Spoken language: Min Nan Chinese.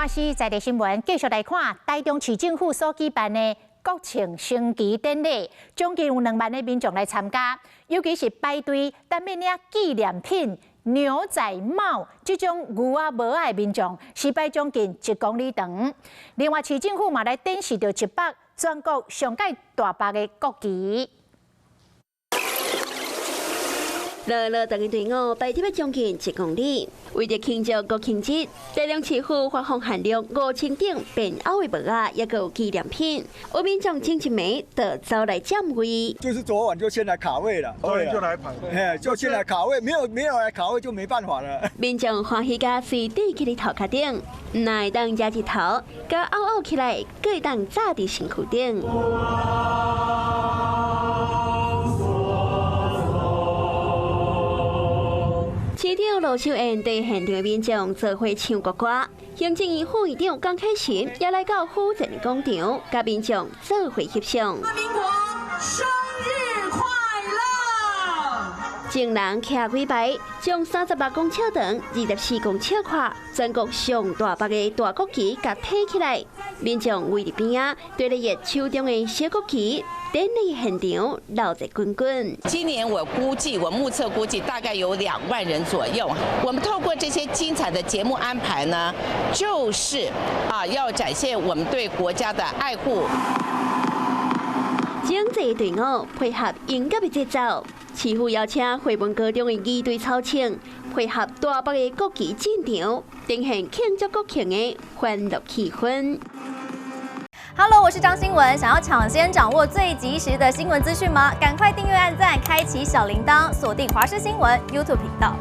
華視在地新聞繼續來看，台中市政府所舉辦的國慶升旗典禮，將近有2萬的民眾來參加，尤其是排隊等欲領紀念品牛仔帽這種牛仔帽仔的民眾，是排將近1公里長。另外，市政府嘛來展示著一幅全國上蓋大幅的國旗。落落長的隊伍排隊將近1公里，為著慶祝國慶節，台中市府發放限量5000頂便歐的帽仔，抑閣有紀念品，有民眾前一暝就走來佔位。就是昨晚就先來卡位了，昨天就來排，哎，就先來卡位，沒有沒有來卡位就沒辦法了。民眾歡喜共隨踮起佇頭殼頂，毋但會當遮日頭，共漚漚起來，閣會當紮佇身軀頂。市長盧秀燕對現場的民眾做伙唱國歌，行政院副院長江啟臣也來到府前廣場，佮民眾做伙翕相。民國生日快樂！眾人徛幾排，將36公尺長、24公尺闊，全國上大幅的大國旗共提起來，民眾圍佇邊仔，對著伊手中的小國旗。典禮現場鬧熱滾滾。今年我估計，我目測估計大概有2萬人左右。我們透過這些精彩的節目安排呢，就是啊，要展現我們對國家的愛護。整齊隊伍配合音樂的節奏，市府邀請惠文高中的儀隊操唱，配合大幅的國旗進場，呈現慶祝國慶的歡樂氣氛。 Hello，我是張新聞。想要搶先掌握最及時的新聞資訊嗎？趕快訂閱、按讚、開啟小鈴鐺，鎖定華視新聞 YouTube 頻道。